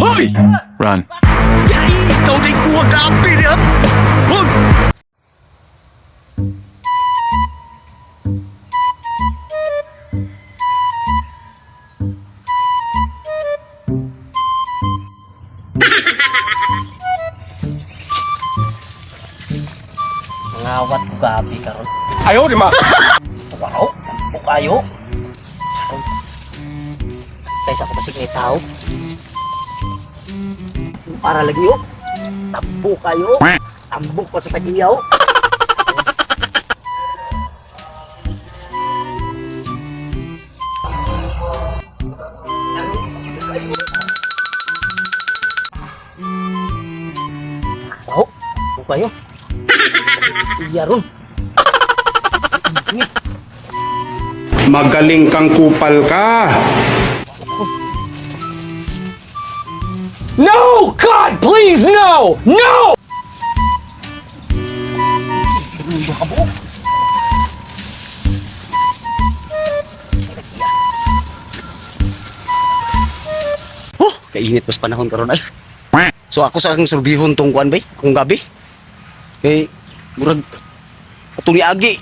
Hoy! Run. Yai! Ikaw na ikuha gabi niya! Hoy! Ngawat ko gabi karon. Ayaw, di ma. Wow, bukayo. Kaysa sa ako basig ni tao. Para lagi oh. Tambo kayo. Tambok pa sa tagiyaw. Wow, bukayo. Iya ron. Magaling kang kupal ka. No! God, please, no! No! Oh, kainit mas panahon karon ay. So ako sa akong surbihon tong kuan bay, akong gabi. Kay murag atong niagi.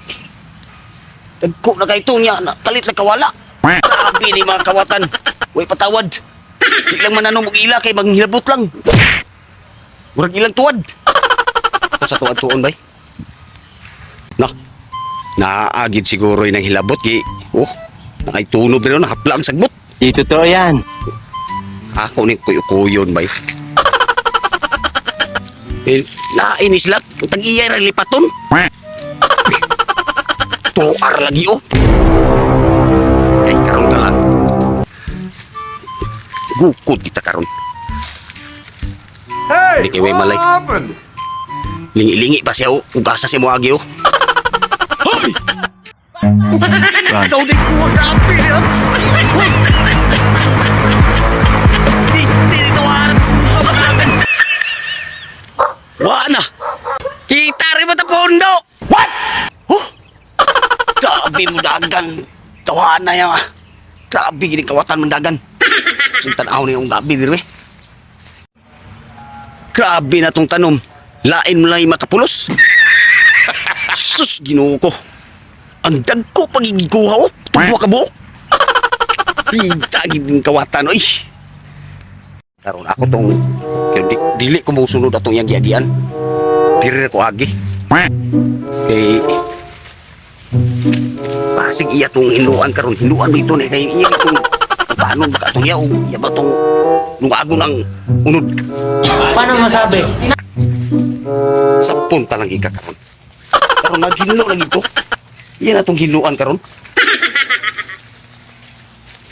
Dagko na kay niya, na, kalit na kawala. Grabe ni mga kawatan. Way patawad. Di lang mananong og ila kay manghilabot lang. Murag ilang tuwad. Ako sa tuwad tuon bay. Na. Naagid siguro ng hilabot kay oh, nakay tunob rin nahapla ang sagbot. Di totoo yan. Ako ni kuyo-kuyon bay. Eh, nainis lang. Tag-iya ra lipaton. Tuar lagi oh. Kay karon ka lang. Gukod kita karon. Hey, Hindi kay way malay. happened? Lingi-lingi pa siya oh. Ugasa siya mo agi oh. Hoy! Run. Ikaw din kuha gabi niya. Hoy! Piste dito harap ko suka matagan. Wa na. Kita rin mo ta pondo. What? Oh. Grabe mo dagan. Tawahan na yan ah. Grabe gini kawatan mo dagan. Sing tanaw ni yung gabi dire. Grabe na tong tanom. Lain mo lang yung makapulos. Sus, Ginoo ko. Ang dagko pagigikuha oh. Tugwa ka buok. Pita gid ng kawatan oy. Karon ako tong kay di, dili ko mosunod atong iyang giagian. Diri ra ko agi. Kay pasig iya tong hinuan karon hinuan mo ito ni kay iya itong paano baka atong iya o iya ba tong lungagon ang unod. Paano masabi? Sa punta lang ika karon. Karon naghinlo lang ito. Iya na tong hinuan karon.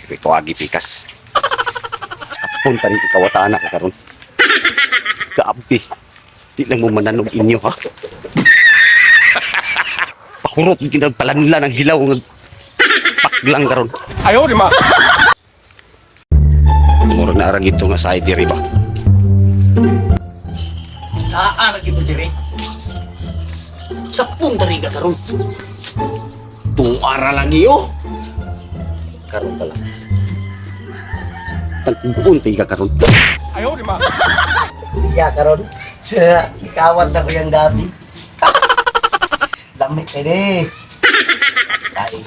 Pero ito agi pikas. Sa punta rin ikawataan ako karon. Grabe. Di lang mo mananog inyo ha. Pakurot ginagpalanla ng hilaw ng paklang karon. Ayaw, di ma. Murag na arang ito nga sa diri ba. Naa ito diri. Sa punta rin ka karon. Tuara lagi oh. Karon pala. Tagkuon ka karon. Ayaw, di ma. Iya karon. Ikawat na ko yung gabi. Lami kini. Dai.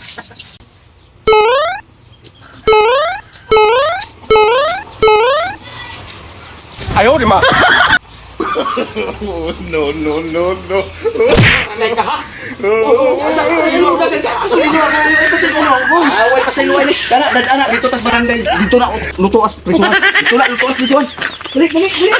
Ayaw, di ma. No, no, no, no. Anay ka ha? Away pasayloan ni. Dana dana dito tas barangay. Dito na luto as prisuhan. Dito na luto as prisuhan. Dali dali dali.